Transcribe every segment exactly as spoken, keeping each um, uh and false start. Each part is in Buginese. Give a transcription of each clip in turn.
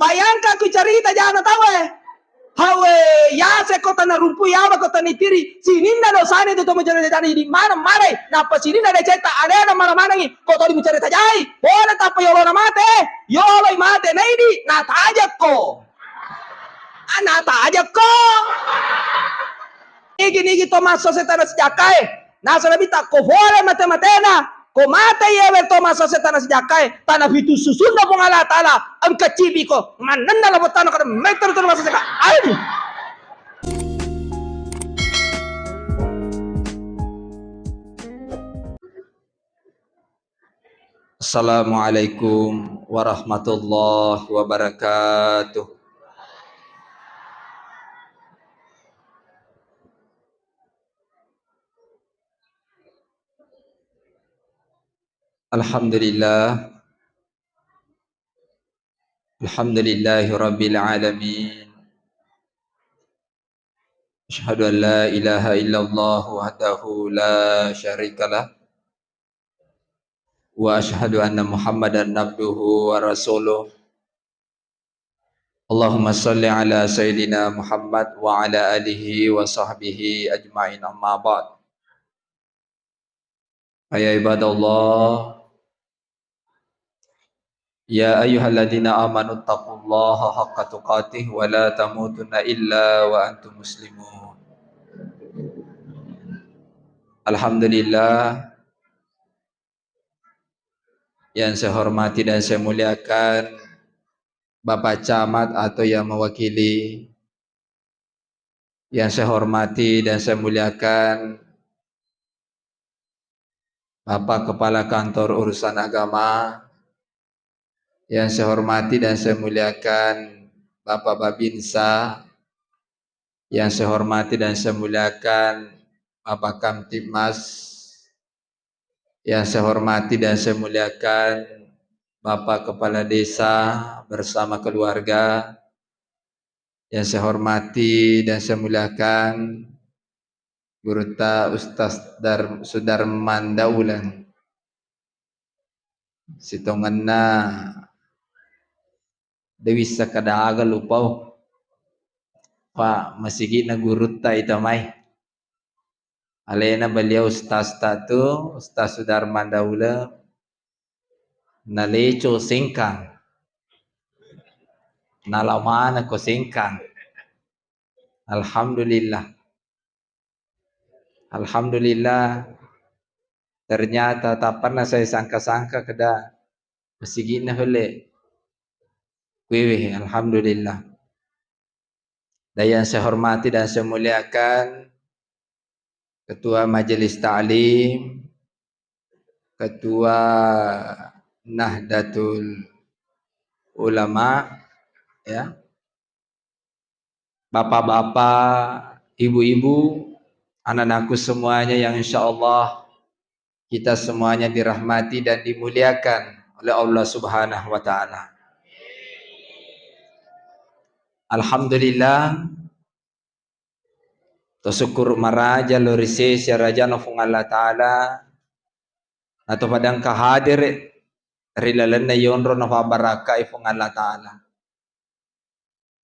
Bayangkan ku carita jana tau e. Hawe, yase ko tana rumpu, yawa ko tana itiri. Sininna dosana itu to macarita jana, idi mana malai. Nappa sininna decetta alena mala manengi. Ko todi macarita jai. Pole tappa yolona mate. Yoloi mate naidi. Natajakko. Ah, natajakko. Nigi-nigi to masso setana sijakkae. Nasaba nabitta ko fole mate-matena, ko mate yewe to masso setana sijakkae, tana fitu susunna Puang Allah Taala, engka cibi ko, mannenna labo tana kada metero to masso seka. Aduh. Assalamualaikum warahmatullahi wabarakatuh. Alhamdulillah. Alhamdulillahi rabbil alamin. Asyhadu an la ilaha illallah wahdahu la syarikalah. Wa asyhadu anna Muhammadan abduhu wa rasuluh. Allahumma salli ala Sayyidina Muhammad wa ala alihi wa sahbihi ajma'in, amma ba'd. Fa ya ibadallah, ya ayyuhalladzina amanu taqullaha haqqa tuqatih wa la tamutunna illa wa antum muslimun. Alhamdulillah, yang saya hormati dan saya muliakan Bapak Camat atau yang mewakili, yang saya hormati dan saya muliakan Bapak Kepala Kantor Urusan Agama, yang saya hormati dan saya muliakan Bapak Babinsa, yang saya hormati dan saya muliakan Bapak Kamtibmas, yang saya hormati dan saya muliakan Bapak Kepala Desa bersama keluarga, yang saya hormati dan saya muliakan Gurutta Ustaz Dar-, Sudarman Dauleng. Sitongenna de wissa kada aga lupau. Pa masigi'na gurutta itamai. Alena beliau ustaz ta tu, Ustaz Sudarman Dauleng, naleco Sengkang. Nalamana ko Sengkang. Alhamdulillah. Alhamdulillah. Ternyata tak pernah saya sangka-sangka keda masigi'na fele. Kuiwe, alhamdulillah. Dan yang saya hormati dan saya muliakan Ketua Majelis Ta'lim, Ketua Nahdlatul Ulama, ya, bapak-bapak, ibu-ibu, anak-anakku semuanya yang insya Allah kita semuanya dirahmati dan dimuliakan oleh Allah Subhanahu wa Ta'ala. Alhamdulillah, to syukur maraja lo ri sese arajana Puang Allah Ta'ala, nato padangka hadir ri lalenna yonro na fabarakkai Puang Allah Ta'ala.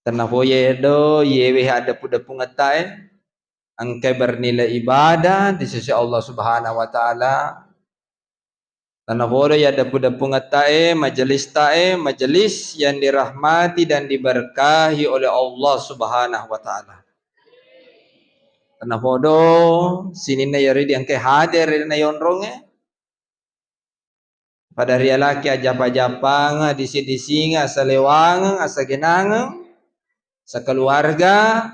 Tennapoye do yewe addeppu-deppungetta e, engkai bernilai ibadah di sisi Allah Subhanahu wa Ta'ala. Tennapodo ya deppu-deppungetta e, majelis ta e, majelis yang dirahmati dan diberkahi oleh Allah Subhanahu wa Ta'ala. Tennapodo sininna yari diangkai hadir na yonrong e, pada rialaki ajjapa-jappangeng, disi-disingeng, asalewangeng, asagenangeng, sakeluarga,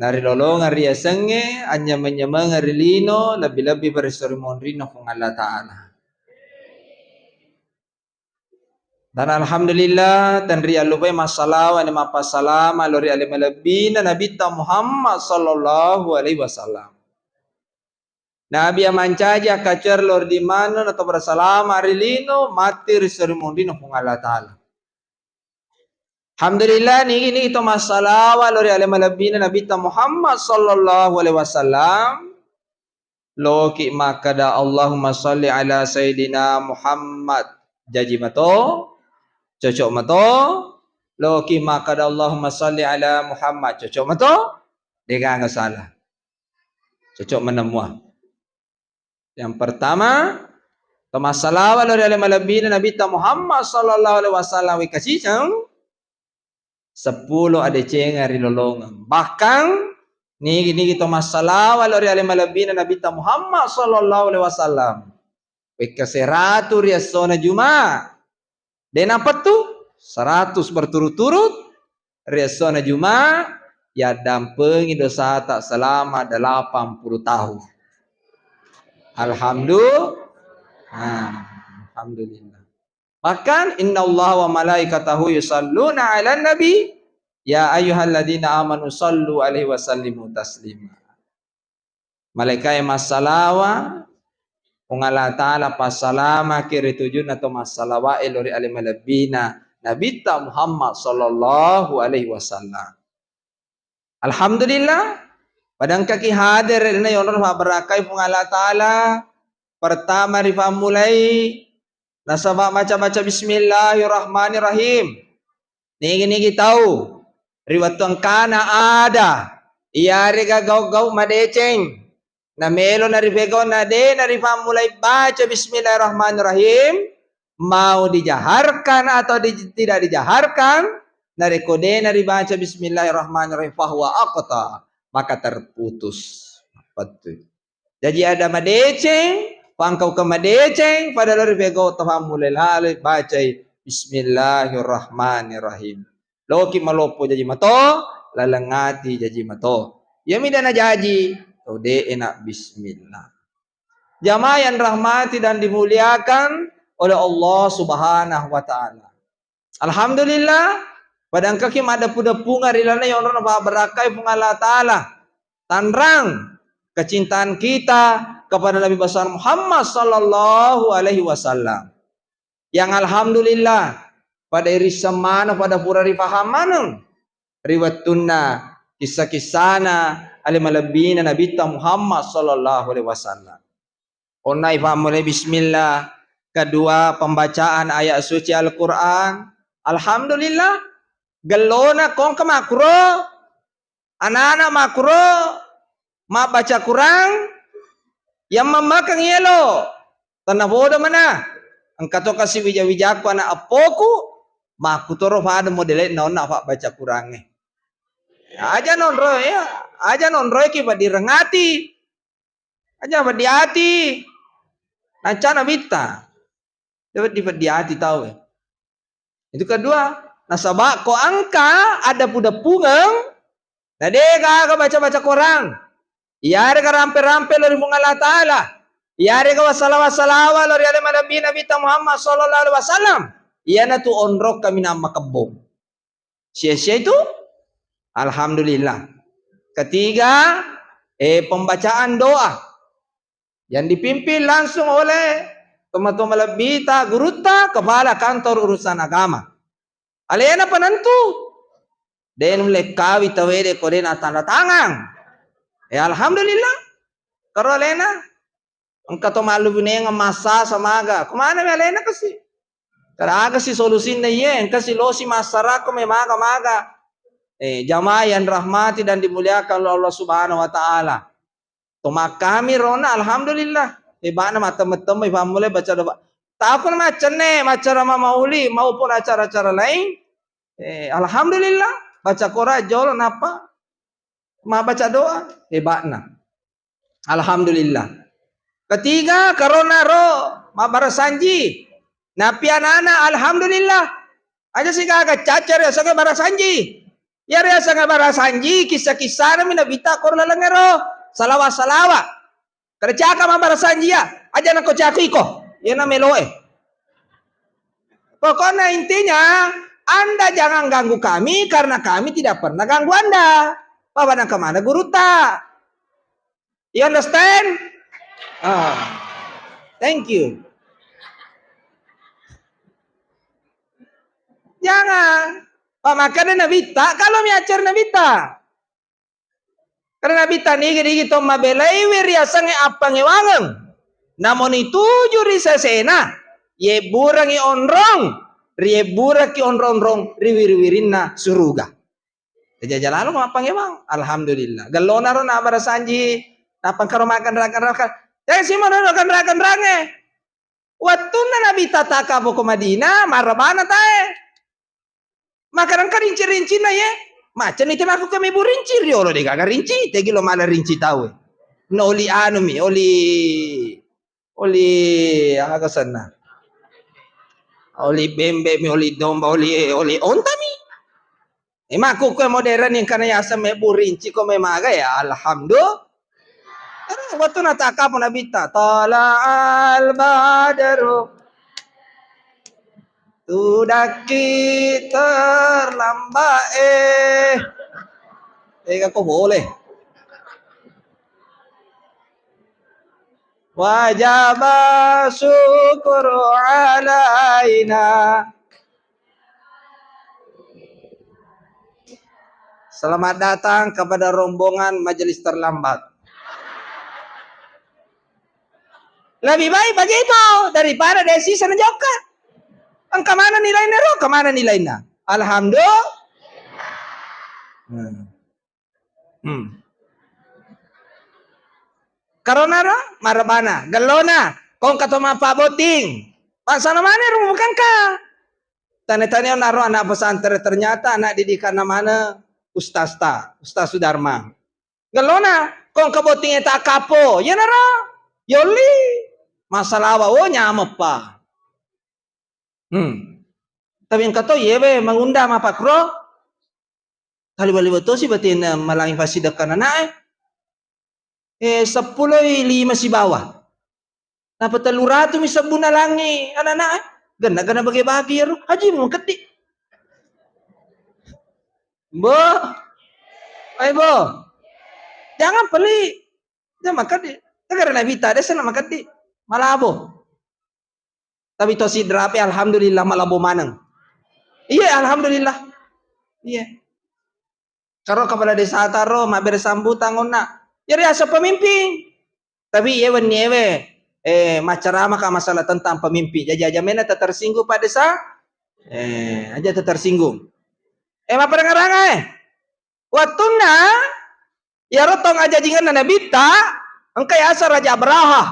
narilolongeng riasengnge, anynyameng-nyamengeng ri lino, lebbi-lebbi pada ri sori monrinna Puang Allah Ta'ala. Dan alhamdulillah, tenriallupai massalawa na mappasalama lori ale malebbina Nabitta Muhammad sallallahu alaihi wasallam. Nabi ya mancaji akkacuer lori di maneng atau bersalama ri lino, matti ri sori monrinna Puang Allah Ta'ala. Alhamdulillah, nigi-nigi to massalawa lori ale malebbina Nabitta Muhammad sallallahu alaihi wasallam. Loki makkada, "Allahumma salli ala Sayyidina Muhammad." Jaji mato, cocok mato, Loki makkeda Allahumma salli ala Muhammad, cocok mato? Degaga salah. Cocok menemua. Yang pertama, to massalawa lao ri ale malebbina Nabitta Muhammad sallallahu alaihi wasallam wekka ciceng, seppulo adecenga ri lolongeng. Bahkan nigi-nigi to massalawa lao ri ale malebbina Nabitta Muhammad sallallahu alaihi wasallam wekka seratu ri essona Juma, de napettu, seratus berturut-turut ri essona Juma, yaddampengi dosata selama delapan puluh tahun. Alhamdulillah. Nah, alhamdulillah. Bahkan innallaha wa malaikatahu yusalluna 'alan nabi, ya ayyuhalladzina amanu sallu alaihi wa sallimu taslima. Malaikae massalawa, Puang Allah Ta'ala passalamaki ri tujunna to massalawae lao ri ale malebbina Nabitta Muhammad sallallahu alaihi wasallam. Alhamdulillah, pada engkaki hadir ri na yonro fabbarakai Puang Allah Ta'ala. Pertama rifammulai nasaba maca-maca bismillahirrahmanirrahim. Nigi-nigi tau ri wettu engkana ada iyarega gau-gau madeceng, namelo naripegau na de narifammulai baca bismillahirrahmanirrahim, mau dijaharkan atau di, tidak dijaharkan, narekko de naribaca bismillahirrahmanirrahim fahuwa aqta, maka terputus. Betul. Jaji ada madeceng, pangkau ke madeceng, pada lori pegau tafammulai laloi bacai bismillahirrahmanirrahim. Loki maloppo jaji mato, laleng ati jaji mato. Iyami dana jaji, to de ena bismillah. Jamaah yang rahmati dan dimuliakan oleh Allah Subhanahu wa Ta'ala. Alhamdulillah, pada engkaki maddepu-depungeng ri laleng yonrona fabbarakai Puang Allah Ta'ala. Tanrang kecintaan kita kepada Nabi besar Muhammad sallallahu alaihi wasallam. Yang alhamdulillah, pada irisseng maneng, pada pura rifahang maneng ri wettunna kissa-kissana ale malebbina Nabitta Muhammad sallallahu alaihi wasallam. Onnai fammulai bismillah, kedua pembacaan ayat suci Al-Quran. Alhamdulillah, gellona kongka makkuro, anana makkuro, mabbaca Quran, yang mammakeng yelo, tenna fodo mana, engka to kasi wija-wijaku anak eppoku, makkutoro pada modele na onna fabbaca Qurangnge. Aja nonroi, ya, aja nonroi ki padirengati. Aja peddi ati. Nancana bitta. Dia peddi-peddi ati tau, eh. Itu kedua, nasaba ko engka addepu-depungeng, na de gaga baca-baca Quran. Iyarega rampe-rampe lao ri Puang Allah Ta'ala. Iyarega wassalawa-salawa lao ri ale malebbi Nabitta Muhammad sallallahu alaihi wasallam. Iyanatu onrong kaminang makebbong. Sia-sia itu? Alhamdulillah. Ketiga, eh, pembacaan doa yang dipimpin langsung oleh tomatoa malebbita, gurutta, kepala kantor urusan agama. Alena penentu. De nulle kawi tawede ko de na tanda tangan. Eh, alhamdulillah. Karo alena Engka to mallubinengeng massasa maga. Ko manami alena kasi? Karaga si solusinna iye, engka si losi massarako me maga-maga. Eh, jamaah yang rahmati dan dimuliakan oleh Allah Subhanahu wa Ta'ala. To makkami rona, alhamdulillah. Heba'na mattemme-temme, ifammulai baca doa. Tako na maccenne, maccara mamauli, maupun acara-acara lain. Eh, alhamdulillah, baca Quran jolo nappa mabbaca doa, heba'na. Alhamdulillah. Ketiga, karona ro mabbarasanji. Nappi anana, alhamdulillah. Aja sigaga caca riasengnge barasanji. Iya riasengnge barasanji, kissa-kissana mi nabitta koro lalengngero. Salawa-salawa. Kada caka mabbarasanji ya, aja nako cakui ko. Iyana meloe. Pokoknya intinya, Anda jangan ganggu kami karena kami tidak pernah ganggu Anda. Bapak dan kemana gurutta? You understand? Ah, thank you. Jangan. Pak, makanya Nabitta, kalau miacar Nabitta. Karena Nabitta nigi-nigi to mabelaiwi riasengnge appangewangeng. Namoni tuju ri sesena, yebburengngi onrong, riebburaki onrong-onrong ri wiri-wirinna suruga. Jaja lalo mappangewang. Alhamdulillah. Gellona ro na barasanji, nappa engka ro makan rakan-rakan. Eh, sima ro rakan-rakan range. Wettunna Nabitta takkapo ko Madinah, marabana tae. Maka engka rinci-rincinna ye. Macani te makku ke mebu rinci, riolo de gaga rinci, tegi lo mala rinci tau. No oli anu mi, oli, oli aga senna. Oli bembe mi, oli domba, oli, oli onta mi. E, makku kue modern yang kana yaseng mebu rinci ko memaga ya, alhamdulillah. Terus waktu natakkapo Nabitta, "Tala al badru." Tudakki terlambat, eh. Eh, kok boleh? Wajaba syukru alaina. Selamat datang kepada rombongan majelis terlambat. Lebih baik begitu daripada de sisa na jokka. Engka mana nilaina ro, engka mana nilaina. Alhamdulillah. Hmm. Hmm. Karona ro, marabana, gellona, kongka to mappabbotting. Pasana mana ro bukan ka? Tane-tane onaro anak pesantren, ternyata anak didikanna mana ustaz ta, Ustaz Sudarma. Gellona, kongka bottingnge takkapo, iyanaro yolli. Masalawa, oh, nyameppa. Hmm. Tapi engka to yewe mangunda mapakro. Taliwa-liwa tosi batena malangi fasidekka nanae. Eh, seppuloi lima sibawa. Napa tellu ratu mi sebbuna langi anak-anak, eh? Genna-genna bagi-bagi ero. Haji mu keddi. Bo. Ai bo. Jangan pelit. Jangan makeddi. Negara Nabi tadi sana makeddi. Malabo. Tapi to sidrape alhamdulillah malabo maneng. Iya, alhamdulillah. Iya. Karo kepala desa taro mabbere sambutan onna. Jadi asa pemimpin. Tapi iye wenni ewe, eh, maccarama ka masalah tentang pemimpin. Jaji aja mena tetersinggung Pak Desa. Eh, aja tetersinggung. Eh, mappadengarang eh. Wettunna iyaro tong ajajingenna Nabitta engka yaseng Raja Abraha.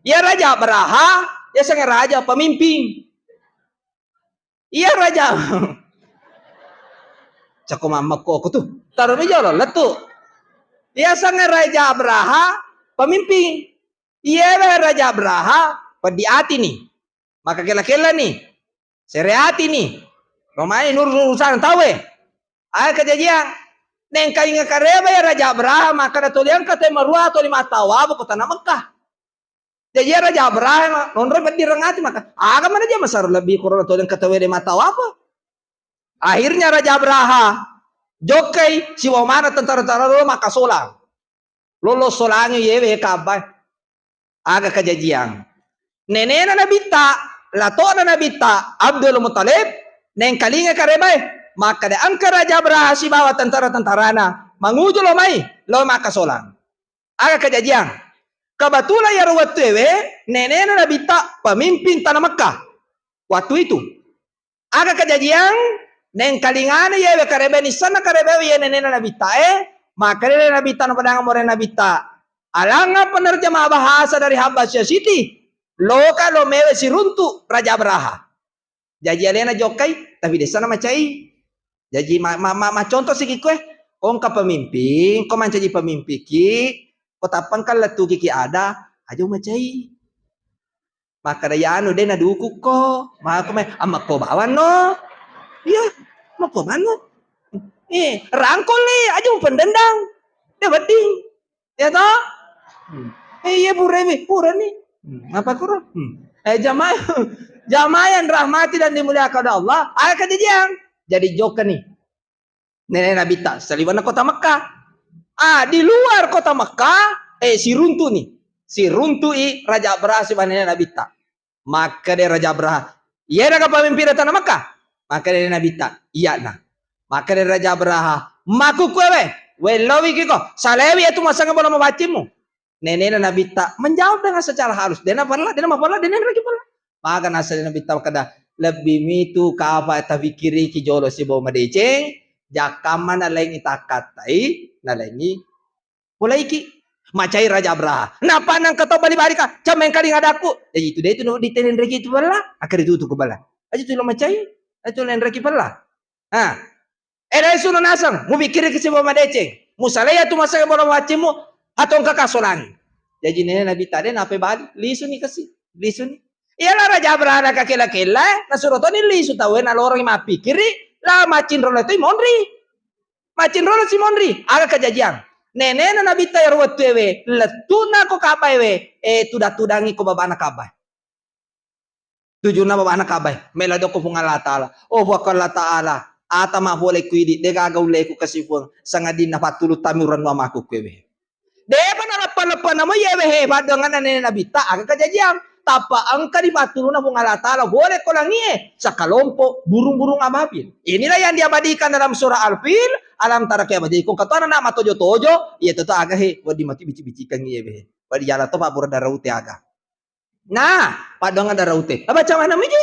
Iya Raja Abraha yasengnge raja pemimpin. Iya Raja. Cako mammekko aku tuh. Taruh mi jolo lettu. Yasengnge Raja Abraha pemimpin. Iyewe Raja Abraha peddi ati ni. Maka kella-kella ni. Sere ati ni. Romai nuru-, urusan tauwe. Aga kajajiang. Nengkalinga kareba ya Raja Abraha, makkeda toli engka te marua toli mattawabu ko tana Mekkah. Jaji ya Raja Abraha nonroi peddi rengati maka, aga mana jama saro lebbi korona toli engka tauwe de mattawabu. Akhirnya Raja Abraha jokkai sibawa mana tentara-tentara lo makkasolang. Lolo solangi yewe kabbai. Aga kajajiang. Nenena Nabitta, lato'na Nabitta, Abdul Muttalib, nengkalinga karebae, makkeda engka Raja Abraha sibawa tentara-tentarana manguju lo mai, lo makkasolang. Aga kajajiang. Kebetulan iyaro wettu ewe, nenena Nabitta pemimpin tana Mekkah. Waktu itu, Aga kajajiang, nengkalingana iyewe karebae, nissenna karebae iye nenena Nabitta e, makkeda Nabitta napadang more Nabitta, alangnga penerjemah bahasa dari Habasyah Siti, loka lo mewe siruntu Raja Abraha. Jaji alena jokkai, tapi dessana macai. Jaji ma-, ma-, ma-, macontoh siki koe, ko engka pemimpin, ko mancaji pemimpiki, ko tappangka lettuki ki ada, aja macai. Makkeda, "Ya anu, de nadukukko." Makko mai, "Ammekko bawanno." Iya, mekko banno. Eh, rangkol ni, aja pendendang. De wedding. Ya toh? Hmm. Eh, iya, pura mi, pura ni. Hmm, apa kuro? Hmm. Eh, jamaah, jamaah yang dirahmati dan dimuliakan oleh Allah, ada kejadian. Jadi jokka ni. Nene Nabitta, saliwenna kota Mekkah. Ah, di luar kota Mekkah, eh, siruntu ni. Siruntu i Raja Abraha sibawa nene Nabitta. Makkeda Raja Abraha, "Iyanaga pamimpinna tana Mekkah?" Makkeda Nabitta, "Iyana." Makkeda Raja Abraha, "Makkukkuewe, wellowi kiko, salewi iyatu masengnge bola mabaccimmu." Nenena Nabitta menjawab dengan secara halus. Dena pella, dena mapella, dena ragi pella. Maka nasale Nabitta makkeda, Lebbi mitu kapa tapikkiriki jolo sibawa madeceng, jakkamma nalaingi takkattai, nalaingi polaiki. Macai Raja Abraha. Nappa nangka tau bali-bali ka, "Cemmeng kaling adakku." Jadi itu deh itu no ditenreki itu bella, akkari tutu ku bella. Aja tu lo macai, aja tu lenreki bella. Ha. Eda suno naseng, mupikkiriki sibawa madeceng. Musalai atu maseng bola maccimmu, atau engka kasolangi. Jaji nene Nabitta de nape bali, lisuni kasi, lisuni. Iyalah Raja Abraha nakakella-kella, eh, nasuro toni lisu tauwe, naloroi mappikkiri, la maccinrolo toi monri. Maccinrolo si monri, aga kajajiang. Nenena Nabitta ero wettuewe, lettuna ko Ka'baewe, eh, tudang-tudangi ko babana Ka'bae. Tujunna babana Ka'bae, mela doko Puang Allah Ta'ala. Oh, Puang Allah Ta'ala, ata mapole ku idi, de gaga ulleku kasi Puang, sangadinna pattulu tami urannu amaku kuewe. Depa naleppa-leppa namo yewe he, paddoanganna nene Nabitta, aga kajajiang. Tappa engka dipattuluna Puang Allah Ta'ala, pole ko langie, sakalompo burung-burung ababil. Inilah yang diabadikan dalam surah Al-Fil, alam tara kaifa. Jadi ko katuana na matojo-tojo, iya tetu aga he, wedding mati bici-bicikan yewe he. Wedding jala to pabbura daraute aga. Nah, paddoangeng daraute. Ah, baca mana miji?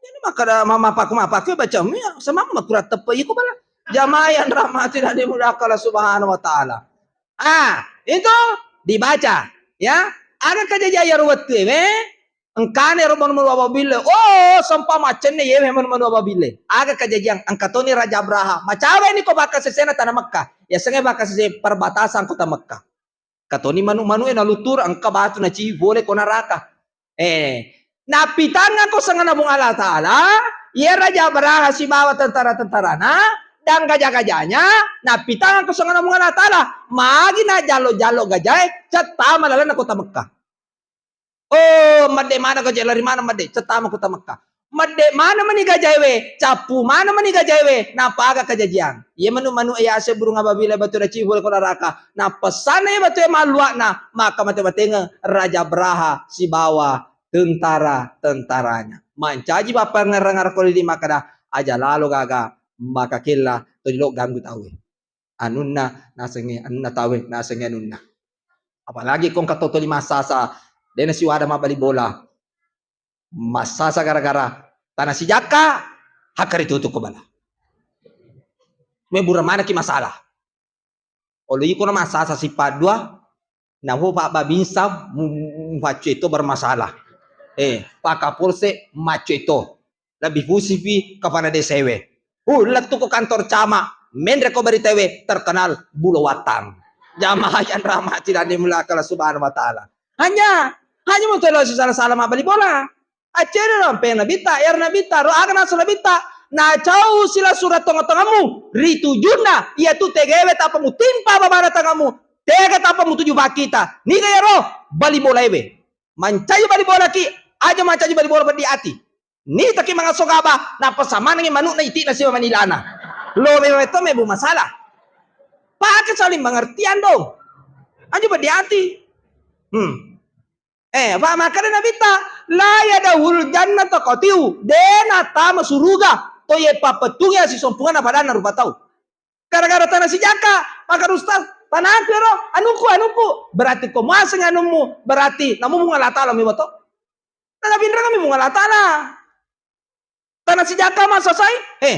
Jadi makkada ma-, mappaku-mappaku baca mi, sama aku makkura teppe iko bala. Jamaah yang rahmati dan dimuliakan Allah Subhanahu wa Ta'ala. Ah, itu dibaca, ya. Aga kajajiang iyaro wettuewe, engkana ero manu-manu ababille. Oh, sempa maccenne yewe manu-manu ababille. Aga kajajiang, engka toni Raja Abraha. Macawe ni ko bakka sesena tanah Mekah. Yasengnge bakka sese perbatasan kota Mekah. Katoni manu-manu e nalutur engka batu naciwi pole ko naraka. Eh, nappitangngako sangana Puang Allah Ta'ala, iya Raja Abraha sibawa tentara-tentarana dan gajah-gajahnya, nappitangngako sangana Puang Allah Ta'ala, magi na jallo-jallo gajae, cettama lalenna kota Mekah. Oh, madde mana gajae, lari mana madde, cettama kota Mekah. Medde maneng mani gajaewe, cappu maneng mani gajaewe, napaga kajajiang. Iye manu-manu e yase burung ababila batu daciwi pole ko naraka. Nappessanna iye batue malluakna, maka mate-matengeng Raja Abraha sibawa tentara-tentaranya. Mancaji pappangngerang-ngerang ko lidi makkada, aja lalo gaga, maka kella to dilo ganggu tauwe. Anunna nasengnge anunna tauwe, nasengnge anunna. Apalagi ko engka to toli massasa, dena siwada mabbali bola. Massasa gara-gara tana sijakka, hakka ritutu ko bala. Mebura manaki masalah. Olo iko na massasa sipaddua, naho pabbabinsa mu-, mu-, mufaccetto bermasalah. Eh, pakapolsek macetto. Lebih pusingpi kepala desewe. Uh, lettu ko kantor camat, menre ko beritewe terkenal bulo wattang. Jamaah yang rahmati dan dimuliakan Allah Subhanahu wa Ta'ala. Hanya, hanya mau telo sala-sala mabbali bola. Accedde ro, pe Nabitta, iyaro Nabitta, ro aga nasu Nabitta, nacau sila sura tonga-tongamu, ri tujunna, iyatu tegewe tappa mutimpa babana tangamu, tega tappa mutuju pakkita, niga iyaro, bali bola ewe. Mancaji bali bola ki, aja mancaji bali bola peddi ati. Nitaki mangaso gaba, nappa samanengi manukna itikna siba manilana. Lo memang to mebu masalah. Pakai saling pengertian dong. Aja peddi ati. Hmm. Eh, apa makkeda Nabitta, "La yadkhulul jannata qati'u," de natama suruga to ye papettungi asisompunganna padanna rupa tau. Gara-gara tana sijakka, maka ustaz, tanampi ro, anungku, anungku. Berarti ko muaseng anummu, berarti namu Puang Allah Ta'ala mi wato. Tana pinrengami Puang Allah Ta'ala. Tana sijakka massasai, eh,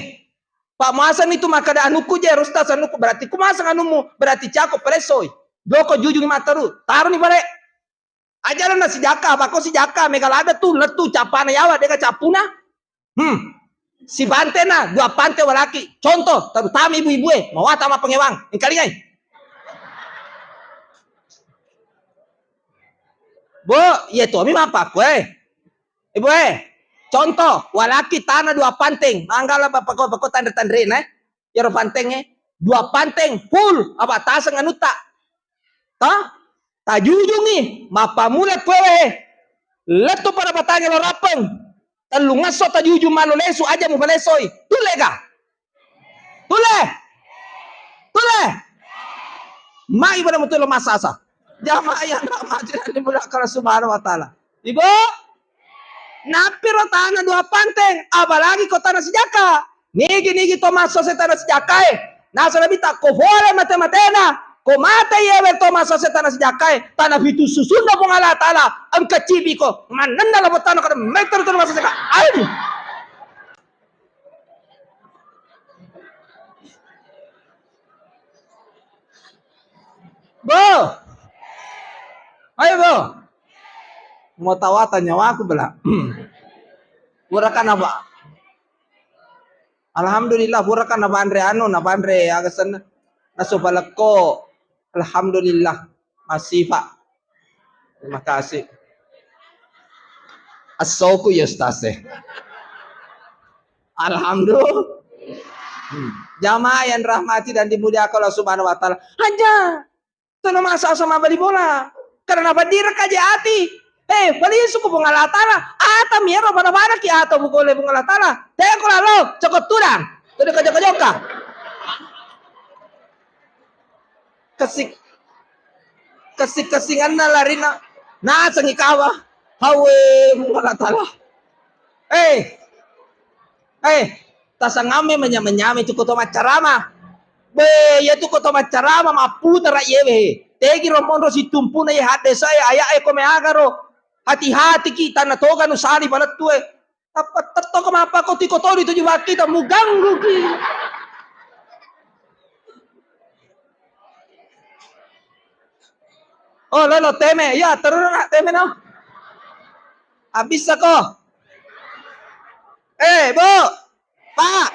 Pak muaseng itu makkeda anungku je, ustaz anungku, berarti ku muaseng anummu, berarti cako pelesoi. Joko jujungi mataru, taroni pale. Aja lo nasijakka, apa ko sijakka, mega ladde tu, lettu, cappana yawa, dega cappuna. Hmm. Sipantena, dua pante walaki. Contoh, terutama ibu-ibu e, mawata mappangewang. Engkalingai. Bu, iya tomi mappakko e. Ibu e, contoh, walaki tana dua panteng. Manggala pako-, pako tanre-tanrena e. Iyaro panteng e, dua panteng full, apa taseng anutta. Toh? Tajujungi, mappammula kuewe. Lettu pada patangnge lo rappeng. Tellungesso tajujung mallo lesu aja mupalesoi. Tulle ga? Tulle? Tulle? Mai pada mutu lo massasa. Jamaah yang rahmati dan dimuliakan Allah Subhanahu wa Ta'ala. Ibu, nappiro tana dua panteng, apalagi ko tana sijakka. Nigi-nigi to massose tana sijakkae. Nasa Nabitta, ko pole mate-matena, ko mate yewe to massose tana sijakkae, tana pitu susunna Puang Allah Ta'ala, engka cibiko, mannenna labo tana kada meter to massose ka. Ayo. Bo. Ayo, Bo. Mau tawata nyawaku bela. Pura kan apa? Alhamdulillah, pura kan napanre anu, napanre aga senna. Nasu palekko. Alhamdulillah. Masih, Pak. Terima kasih. Assoku ya, Ustaz, eh. Alhamdulillah. Hmm. Jamaah yang rahmati dan dimuliakan Allah Subhanahu wa Ta'ala. Aja. Tono masa sama bali bola. Karena badira kaje ati. Eh, bali suku Puang Allah Ta'ala. Ata miero pada pada ki ata bukole Puang Allah Ta'ala. Teko lalo, cokot tudang. Tono kajoka-joka. Kesik, kesik-kesinganna larina. Nasengi kawa. Hawe, Puang Allah Ta'ala. Eh, eh, tasangamme menya-menyame tu koto maccarama. Be, ya tu koto maccarama mapputara yewe. Tegi romonro situmpuna ye hadde saya aya e kome agaro. Hati-hati ki tanah toga nu sali palettu e. Tappa tettoko mappa ko tiko todi tuju bakkita muganggu ki. Oh, lolo teme. Ya, terus nak teme no. Abis ko. Eh, Bu. Pak.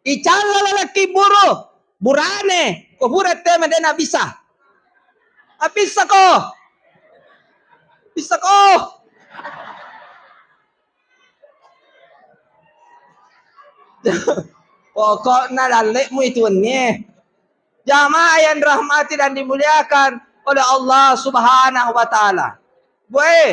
Icalla lalaki buru. Burane. Ko bura teme dena bisa. Abis ko. Bisa ko. Pokokna dalle'mu itu wennie. Jamaah yang dirahmati dan dimuliakan oleh Allah Subhanahu wa Ta'ala. Boe,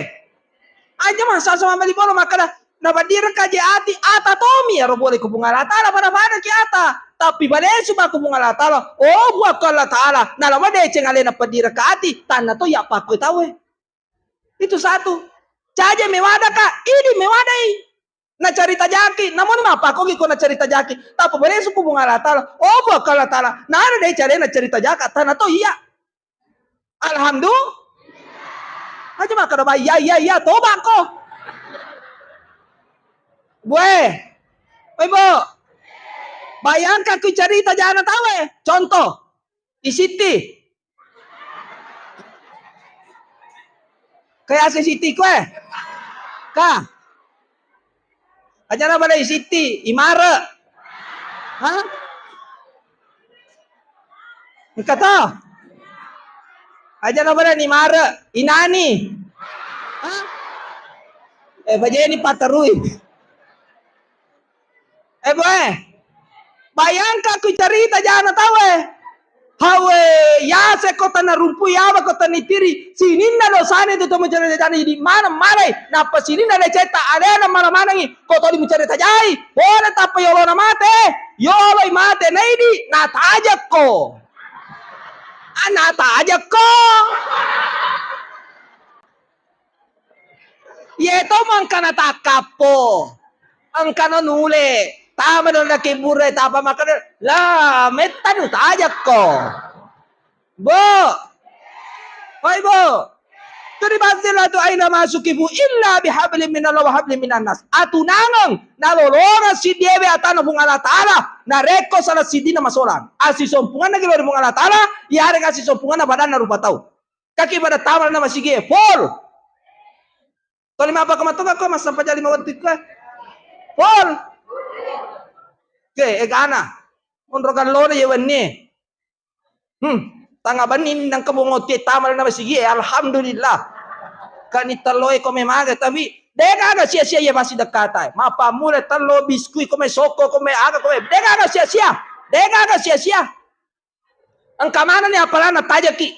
aja masa sama bali bola makkada, nabadirka je ati ata tomi ero boleh ku Puang Allah Ta'ala pada-pada ki ata. Tapi balesu ba ku Puang Allah Ta'ala, oh buah ku Allah Ta'ala, nalama deceng alena padirka ati, tanna to ya pakku tawe. Itu satu. Caja mewada ka, idi mewadai. Nacarita jaki, namoni mappakogi ko nacarita jaki. Tappa balesu ku Puang Allah Ta'ala. Oh, buah Allah Ta'ala. Nana dei carena carita jaka, tana to iya. Alhamdulillah. Aja makkada ba iya iya iya, toba ko. Bue. Oi, Bu. Bayangkan ku carita jana tawe. Contoh. Isitti. Kaya ase sitti koe. Ka. Ajana pada isitti, imare. Hah? Engka to? Ajana pada ni mare, inani. Hah? Eh, bajeni patarui. Eh, boe. Bayangkan ku carita jana tawe. Hawe, yase ko tanna rumpu, yawa ko tanna itiri. Sininna dosane tu to mucarita jana idi mana malai. Nappa sininna decetta alena mana manangi. Ko todi mucarita jai. Pole tappa yolona mate. Yoloi mate naidi. Natajakko. Ah, natajakko. Iye to mangkana takkappo. Engkano nule. Tama dona kibure tapa makkada. La, metta nu tajakko. Bo. Hoi, Bo. Turi bantila tu aina masukifu illa bihablin minallah wa hablin minan nas. Atunangeng nalolongeng sidiewe atana Puang Allah Ta'ala. Narekko salah sidina masolang. Asisompunganna gelo ri Puang Allah Ta'ala. Yarega asisompunganna badanna rupa tau. Kaki pada tama na masigie, pol. Toli mapa ko matoka ko massempajang lima wettu ko. Pol. Ke, egana. Monro gallona ye wenni. Hmm, tanga benni nang kebongotti tama na masigie, alhamdulillah. Kani telloe ko memaga, tapi degaga sia-sia ye masih dekata. Mapa mule tello biskui ko me soko ko me aga ko me. Degaga sia-sia. Degaga sia-sia. Engka manenni apalana tajaki.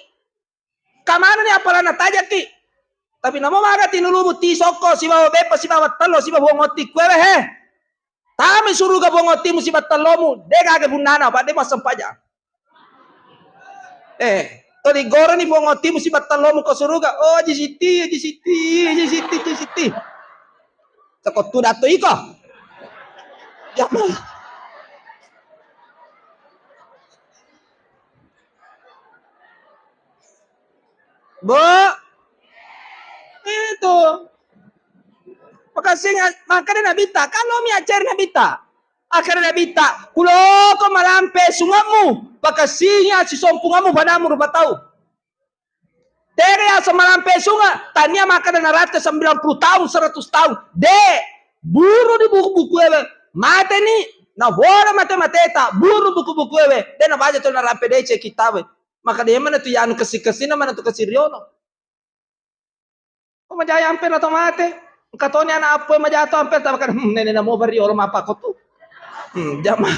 Kamanani apalana tajaki. Tapi namo maga tinulumu ti sokko sibawa beppa sibawa tello sibawa bongotti kuewe he. Tami suruga bongotimu sibawa tellomu, de gaga bunnana, apa de massempajang. Eh, toli gorani bongotimu sibawa tellomu ko suruga. Oh, Aji Siti, Aji Siti, Aji Siti, Aji Siti. Cokottu datto iko. Ya. Bu, itu. Pakassinga, makkeda Nabitta, kalomi accari Nabitta. Akkeda Nabitta, kuloko malampe sungemmu, pakassinga sisompungemmu padamu rupa tau. Tega yaseng malampe sunge, tania makkeda naratte sembilan puluh tahun, seratus tahun. De, buru di buku-buku ewe. Mateni, nabola mate-mateta, buru buku-buku ewe. De nabaca tu narampe deceng kittawe. Makkeda yemana tu yanu kessi-kessina mana tu kessi riono. Oh, majai ampe na to mate. Engka toni anak appoe majato ampe, tapi kan, hmm, nene namo bari olo mapako tu. Hmm, jama.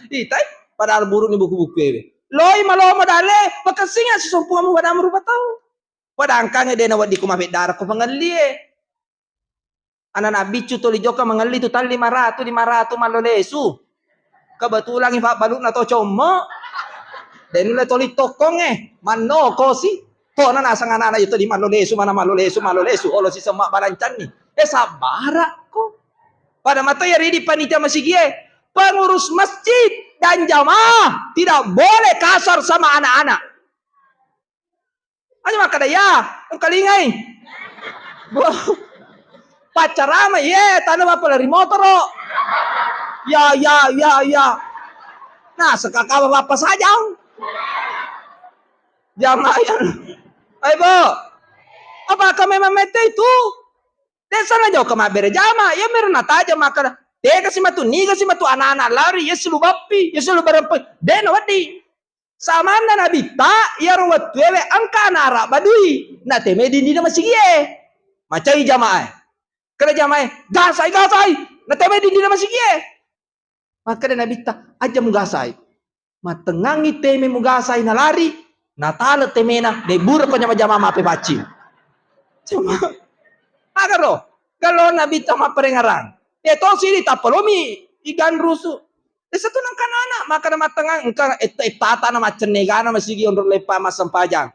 Itai, padahal buruni buku-buku ewe. Loi malomo dale, makessinga sisumpungamu badamu rupa tau. Padangkange dena weddikku mafeddarako pangellie. Anana biccu toli jokka mangelli tu talli maratu, lima ratu mallo lesu. Kebetulan ifabbalukna to commo. De nulle toli tokkongnge, mannokosi. Tona naseng anana itu di mallo lesu, mana mallo lesu, mallo lesu. Olo si semma balancanni. Eh, sabbarakko. Pada mata ya ridi panitia masigie. Pengurus masjid dan jamaah tidak boleh kasar sama anak-anak. Aja makkeda ya, engkalingai. Bo. Paccarama, ye, tana bappa lari motoro. Ya, ya, ya, ya. Nah, sekaka bappa sajang. Jamaah ya. Ayo, Bo. Apakah memang mette itu? Desa na jokka mabbere jama, ya mero nataja makkeda, tega si matu, niga si matu anak-anak lari, ya sulu bappi, ya sulu barempe. De na wedding. Samanna Nabitta, iyaro wettuewe engka narabba dui, natemai dindinna masigie. Macai jamaah e. Kena jamaah e, gasai, gasai, natemai dindinna masigie. Makkeda Nabitta, aja mugasai. Mattengngangi teme mugasai nalari, natale temena, de burako nyama jamaah mape bacci. Cuma, agaro, kalau Nabitta mapperengarang. Ya tosi di tapalomi igan rusu. Desa tu nengka nana, makkeda mattengngang, engka etta-, ettata na maccennegana masigi onrong leppa massempajang.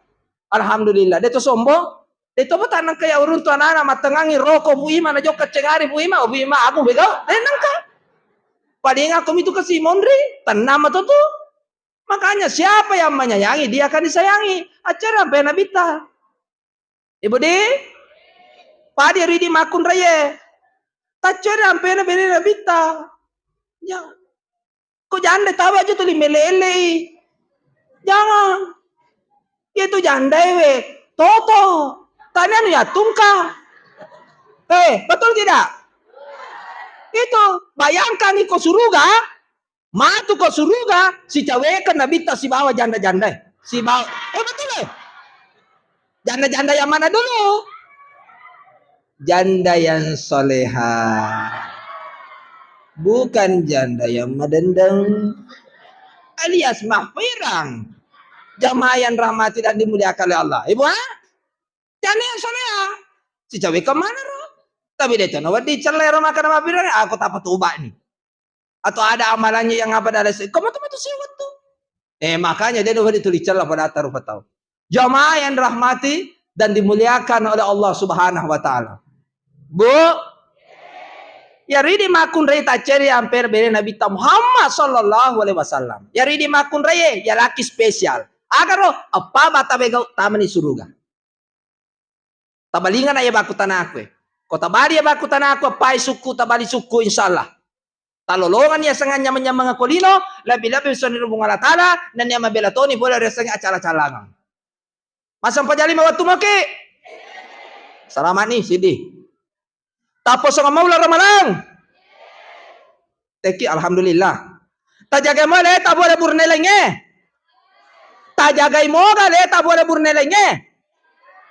Alhamdulillah, de to sombong, de to betang nengka ya uruntu anana mattengngangi roko Bu Ima na jokka cengari Bu Ima, Bu Ima aku begau, de nengka. Paling aku mitu kasi monri, tenang matu tu. Makanya siapa yang menyayangi, dia akan disayangi. Accara ampe Nabitta. Ibu di, padi ridi makkunraie. Tacceri ampena bene Nabitta. Ya. Ko janda tawa aja tuli mele-elei. Jangan. Iya tu janda ewe. Toto. Tani anu ya tungka. Eh, betul tidak? Itu, bayangkan iko suruga, matu ko suruga, sicawekeng Nabitta sibawa janda-janda. Sibawa, eh, betul, eh? Janda-janda yang mana dulu? Janda yang soleha. Bukan janda yang madendeng. Alias mahfirang. Jamaah yang rahmati dan dimuliakan oleh Allah. Ibu, ha? Janda yang soleha. Sicawekeng mana ro? Tapi de to na wedding cellero makkeda mahfirang, aku tappa toba ni. Atau ada amalannya yang apa dari se-, kamu tuh matu sewat tuh. Eh, makanya de na wedding tuli cella pada taruh tau. Jamaah yang dirahmati dan dimuliakan oleh Allah Subhanahu wa Ta'ala. Bu, ya ridi makkunrai tacceri ampe bene Nabitta Muhammad sallallahu alaihi wasallam. Ya ridi makkunrai ya laki spesial. Agaro eppa bata begau tamani suruga. Tabalingana iya bakkutanaku e. Ko tabali iya bakkutanaku, eppai sukku, tabali sukku, insyaallah. Talolongeng iya sengang nyameng-nyameng ko lino, lebbi-lebbi soniro Puang Allah Taala, nennia mabela toni pole riasengnge acara-calangang. Massempajang lima wettu moki. Salama ni, siddi. Tapposong maula Ramalang. Teki, alhamdulillah. Tajagai mo le tabole burne laingnge. Tajagai moga le tabole burne laingnge.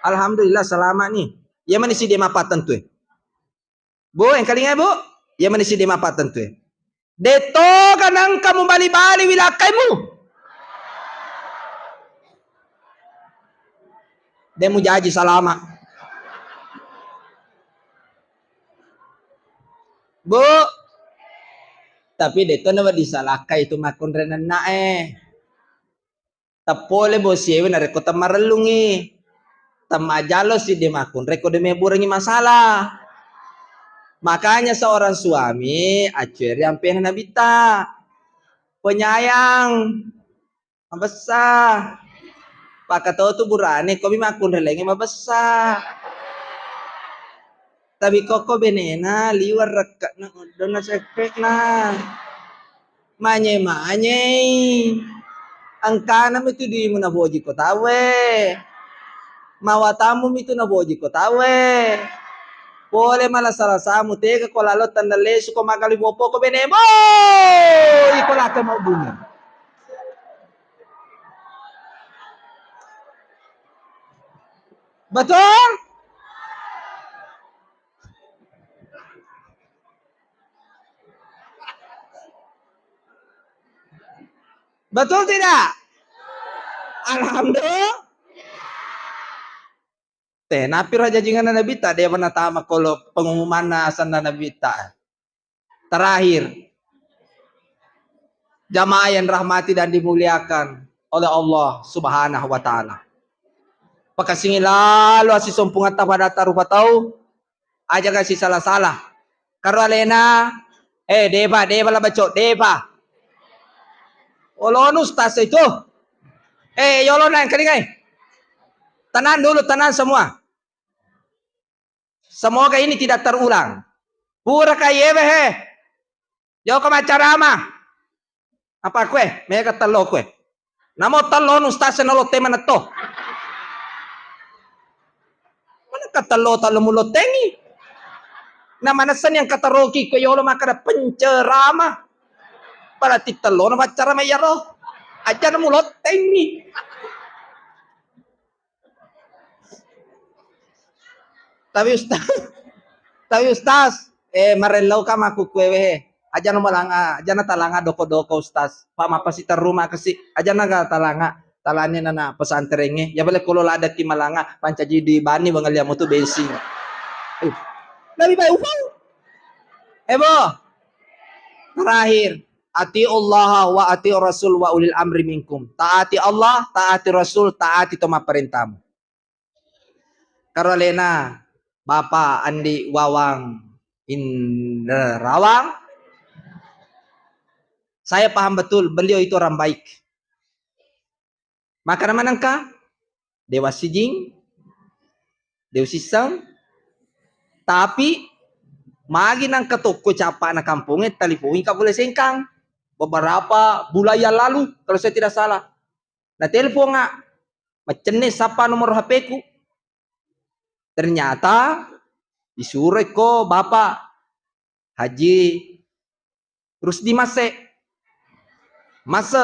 Alhamdulillah, salama ni. Iya mani siddi mappattentue. Bu, engkalinga, Bu? Iya mani siddi mappattentue. Dettoga nengka mubali-bali wilakkaimu. De mujaji salama. Bu, tapi detto na wedding salakkai tu makkunrai nennae. Teppole bosiewe narekko temmarellungngi. Temmajallo siddi makkunrai ko de mebburengngi masalah. Makanya seorang suami acceri ampena Nabitta. Penyayang. Mabessa. Pakkato tu burane, komi makkunrai laingnge mabessa. Tapi kokko benena liweng rekke'na oddonna seppekna. Manye-manyei. Engkana mi tu duimu napoji ko tauwe. Mawatammu mitu naboji ko tauwe. Pole mala salasamu tega ko lalo tanda lesu ko magali bopo ko benemu. Iko lako mau bunga. Betul? Betul tidak? Alhamdulillah. Teh, napi raja jinganna Nabitta, dewa natama kolo pengumumanna asanna Nabitta. Terakhir, jamaah yang dirahmati dan dimuliakan oleh Allah Subhanahu wa Ta'ala. Pakasingi lalo asisompungatta padatta rupa tau, aja kasi sala-sala. Karo alena, eh, depa, depa la baco, depa. Olonu stas itu. Eh, yolo nang kelingai. Tenang dulu, tenang semua. Semoga ini tidak terulang. Pura kayewe he. Joko maccarama. Apa kue? Mega tello kue. Namo tello nu stase nalotte manetto. Mana ka tello tello mulottengi. Na manessani yang kataroki kue yolo makkada pencerama. Berarti tello na maccarama iyaro. Aja na mulottengi. Tapi Ustaz, tapi Ustaz, eh, marellau ka makkukkuewe he. Aja no malanga, aja na talanga doko-doko Ustaz. Pa mappasiterru makkasi, aja na ga talanga, talani nana pesantrengnge. Ya bale kolo ladaki malanga, pancaji di bani bangalia mutu bensin. Eh, lebih baik ufau. Eh, Bo. Terakhir, atiullaha wa atiur rasul wa ulil amri minkum. Taati Allah, taati Rasul, taati to mapparentamu. Karo alena Bapak Andi Wawang Indrawang, saya paham betul beliau itu orang baik. Maka manengka, dewa sijing, dewa sisseng, tapi magi nangka tokko capana kampongnge, talipongi ka pole Sengkang. Beberapa bulan yang lalu, kalau saya tidak salah. Na telponga, maccenne sappa nomor H P-ku. Ternyata disuroi ko Bapak Haji Rusdi Masse. Masse.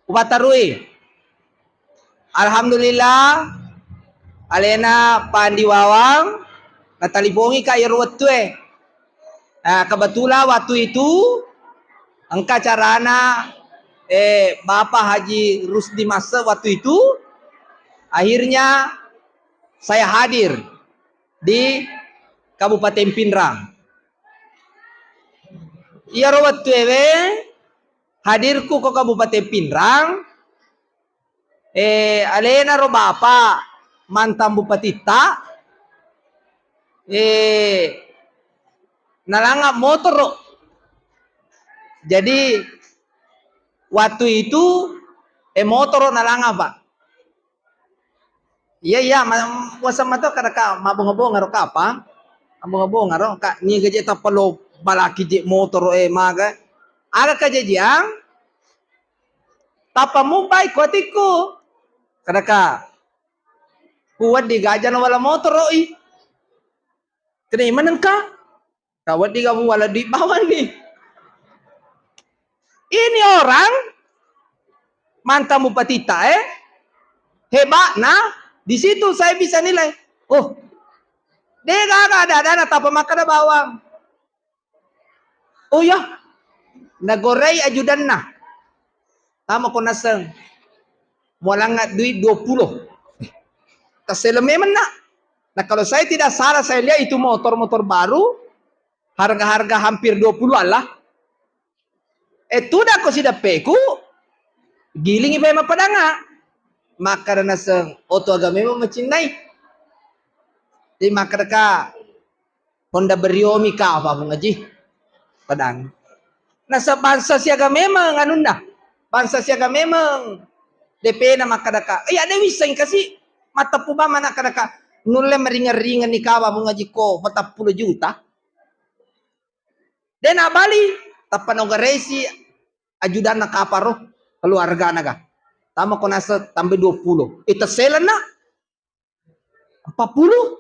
Upatarui. Alhamdulillah, alena Pandi Wawang, natalipongi ka iyaro wettue. Nah, kebetulan waktu itu engka carana, eh, Bapak Haji Rusdi Masse waktu itu, akhirnya saya hadir di Kabupaten Pinrang. Iyaro wettuewe hadirku ko Kabupaten Pinrang, eh, alena ro Bapak mantan Bupatitta, eh, nalanga motoro. Jadi, waktu itu, eh, motoro nalanga, Pak. Iya, iya, ma-, waseng mato kada ka, mabonga-bonga ro kapa? Mabonga-bonga ro, ka, niga je tappa lo balaki je motoro, eh, maga. Aga kajajiang? Tappa mupai ko atikku. Kada ka, ku wedding gaja na wala motoro i. Kena manengka. Ka wedding kamu wala duit bawang nih. Ini orang mantan bupatitta, eh, hebatnya di situ saya bisa nilai. Oh, de gaga ada-ada na tapa makkada bawang. Oh ya, nagorei ajudanna. Tama ko naseng. Mualanga duit dua puluh. Tasseleng memang, Nak. Nah, kalau saya tidak salah, saya lihat itu motor-motor baru, harga-harga hampir dua puluh lah. Eh, tudakko sideppeku, gilingi pae mappadanga. Makkada naseng, oto aga memang macinnai. Jadi makkada ka, Honda Brio mi kapa, Puang Aji? Padang. Nasa bangsa siaga memang anunna. Bangsa siaga memang D P-na makkadaka. Iya, de wisseng kasi. Mateppu bang mana kadaka. Nulle meringan-ringan ni kawa, Puang Aji, ko patappulo juta. De nabali, tappa nogaresi ajudanna kaparo keluargana ga. Tama ko nasa tambah dua puluh. Itu selenna empat puluh.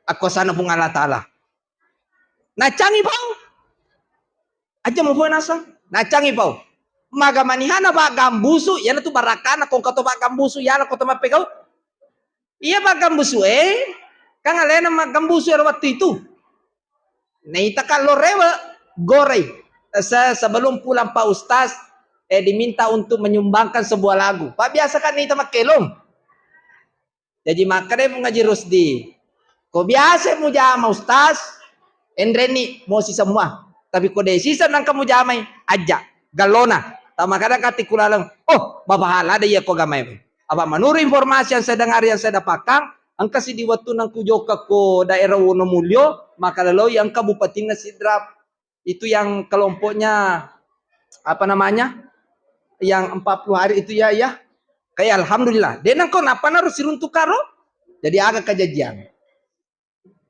Aku sana Puang Allah Ta'ala. Nacangi pau. Aja mau pau nasa. Nacangi pau. Maga manihana pak gambusu, yana tu barakana kong kau to pak gambusu, yana kau to mappegau. Iya pak gambusu eh. Kan alena maggambusu ero waktu itu. Naita kan lo rewe, goreng. Se sebelum pulang Pak Ustaz, eh, diminta untuk menyumbangkan sebuah lagu. Pak biasa kan naita makkelong. Jaji makkeda Pu Ngaji Rusdi, ko biasa mujama Ustaz, enreni mosi semua. Tapi ko de sisa nangka mujamai, aja gallona. Tama kada kati kulaleng, oh, bapahala de iya ko gamai. Apa menurut informasi yang saya dengar, yang saya dapatkan, engka si di wettu nangku jokka ko daerah Wonomulyo, maka laloi engka bupatinna Sidrap. Itu yang kelompoknya, apa namanya, yang empat puluh hari itu ya, ya. Kayak alhamdulillah. Denang kau napa naro siruntu karo? Jadi aga kejadian.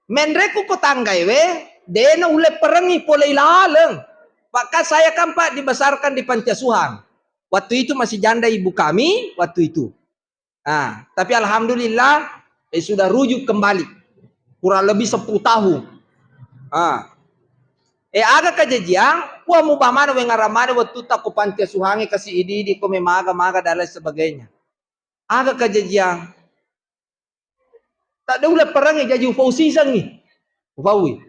Menreku ko tanggai we, dena ulle perengi pole ilaleng. Maka saya kan Pak dibesarkan di panti asuhan. Waktu itu masih janda ibu kami, waktu itu. Ah, tapi alhamdulillah, eh, sudah rujuk kembali. Kurang lebih sepuluh tahun. Ah. Eh, aga kajajiang, wah, mubah mana weng aramane waktu tak ko panti asuhange kasi idi-idi ko memaga-maga dan lain sebagainya. Aga kajajiang. Tak ada ulah perangi jaji ufau sisangi. Ufaui.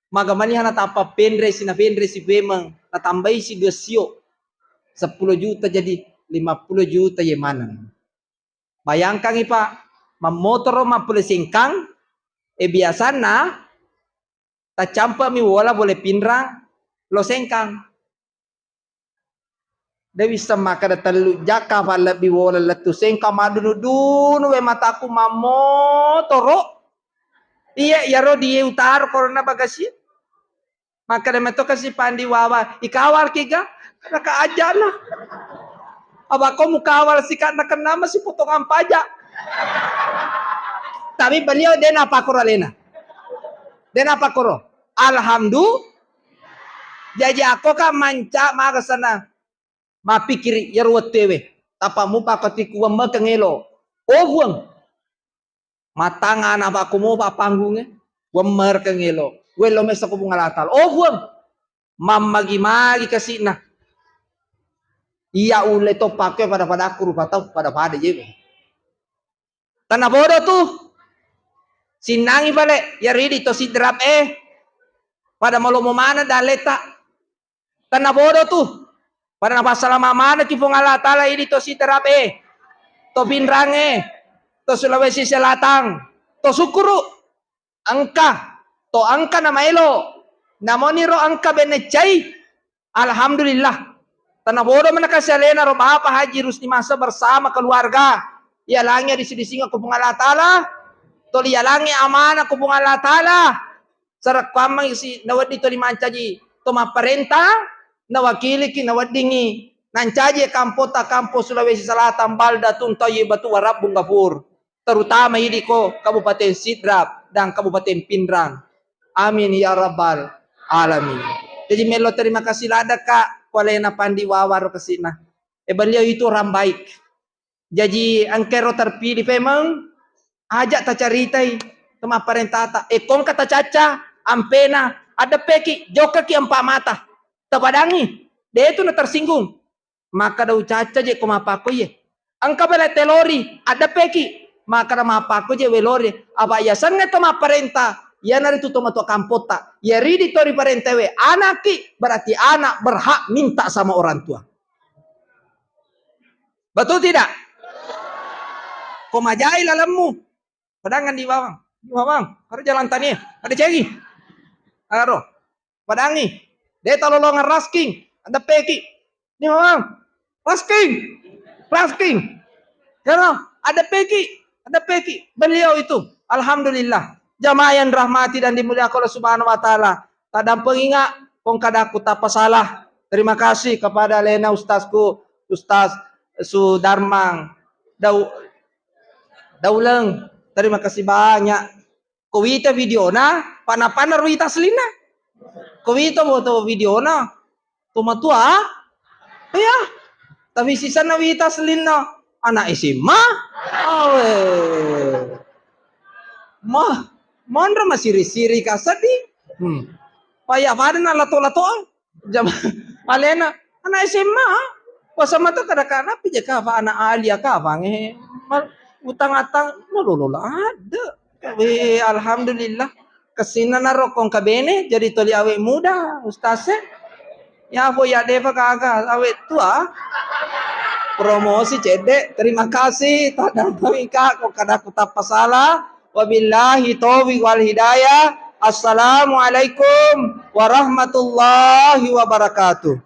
Maga maniha na tapa penre si na penre si femeng, na tambai si dua sio. Sepuluh juta jadi lima puluh juta ye maneng. Bayangkangi, Pak, mammotoro mappule Sengkang, eh, biasanna taccampe'mi wola bole pinrang lo Sengkang. De wisseng makkeda tellu jakka fallebbi wola lettu Sengkang madunu-dunu we mataku mammotoro. Iya, iyaro die utaro korona bagasi. Makkeda meto kasi Pandi Wawa, ikawal kiga? Raka ajana. Apa ko mukawal sika nakenna masi potongan pajak. Tapi beliau de napakoro alena. De napakoro. Alhamdulillah. Jaji ako ka manca maga sana. Mappikiri iyaro wettuewe. Tapa mupa ko tiku wemmekeng elo. Oh, Puang. Matang ana bako mopa panggunge. Wemmerkeng elo. Wello mesa ko Puang Allah Taala. Oh, Puang. Mammagi-magi kasi'na. Iya ulle to pakke pada-padaku rupa tau pada-pada jewe. Tanabodo tu. Sinnangi pale, ya ridi to Sidrap e. Pada malomo mana daleta. Tanabodo tu. Pada napassalama maneng ki Puang Allah Taala idi to Sidrap e. To Pinrang e. To Sulawesi Selatan. To Sukkuru. Engka, to engka namaelo, namoniro engka bene cai, alhamdulillah. Tanabodo manakasi alena ro Bapak Haji Rusdi Masa bersama keluarga. Ialangi disi-disinga ko Puang Allah Taala, toli ialangi amanah ko Puang Allah Taala. Sarekkuammeng isi nawedding toli mancaji to mapparenta, nawakiliki, naweddingi nancaji kampota kampo Sulawesi Selatan, baldatun thayyibatu wa rabbun ghafur. Terutama idi ko Kabupaten Sidrap dan Kabupaten Pinrang. Amin ya rabbal alamin. Jadi melo terima kasih ladde ka ko alena Pandi Wawa ro kasi'na. E beliau itu orang baik. Jadi engkero terpilih pemeng, aja tacaritai to mapparentata. E kongka tacacca ampena, adeppeki, jokkaki empa mata. Tapadangi, de tu na tersinggung. Makkeda ucacca je ko mappakko iye. Engka bela telori, addeppeki. Makkeda mappakko je we lori. Apa yasengnge to mapparenta, iyanaritu to matua kampotta. Iya ridi to riparentewe, anakki, berarti anak berhak minta sama orang tua. Betul tidak? Ko majai lalemmu. Padangan di bawang. Di bawang. Harus jalan tani. Ada cegi. Aro. Padangi. De talolongan rasking. Ada peki. Ni mamang. Rasking. Rasking. Ya no? Ada peki. Ada peki. Beliau itu. Alhamdulillah. Jamaah yang dirahmati dan dimuliakan Allah Subhanahu wa Ta'ala. Tadampengi nga kongkadaku tappa salah. Terima kasih kepada alena ustazku, Ustaz Sudarmang Dau-, Dauleng. Terima kasih banyak. Ko wita videona, pana-pana ro wita aslinna. Ko wita foto videona, to matua, iya. Tapi sisenna wita sellinna anak S M A. Awe. Mah, monro masiri-siri ka seddi. Hmm. Paya pada na lato-latoang. Jam alena anak S M A. Wasa mata kada kana pija ka fa anak alia ka fa nge. Mal-, utang atang malolo la ada. Eh, alhamdulillah. Kessinna na rokong kabene jadi toli awet muda, Ustaz e. Ya fo ya defa kaga awet tua. Promosi cedde. Terima kasih. Tadang pamika ko kada ku tappa salah. Wabillahi taufiq wal hidayah. Assalamualaikum warahmatullahi wabarakatuh.